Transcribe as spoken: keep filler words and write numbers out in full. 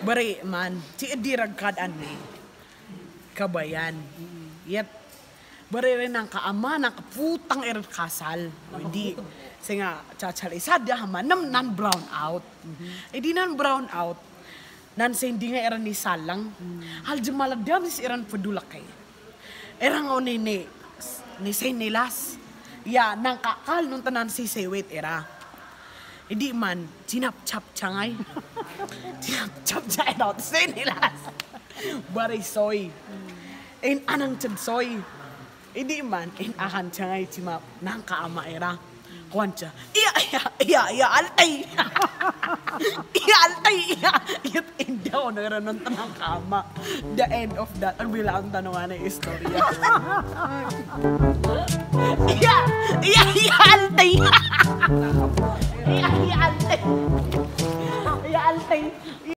Bari man, ti idi ragkad ani. Kabayan. Yet. Bari ren nangka ama, nangka putang iren kasal. Idi, senga cacal isada hama nem nan brown out. Idi nan brown out. Nan sendinga iren ni salang. Al jemala dam sis iren pedulake. Erang o nene, ne sene las. Ya, nangka kal nonton nan si sewet era. Idi man, jinapjap jangai. Jinapjap jangai daw sene las. Bari soy. In anang cen soy. Idi man, in ahan jangai jimap nangka ama era. Kuan ja. Iya, iya, iya, iya, altei. Iya, altei, iya. Iya, inda ono era nonton nangka ama. The end of that. Ang bilang tanong ane istorya. Iya, iya, iya, altei. Iya, iya, altei. Iya, altei.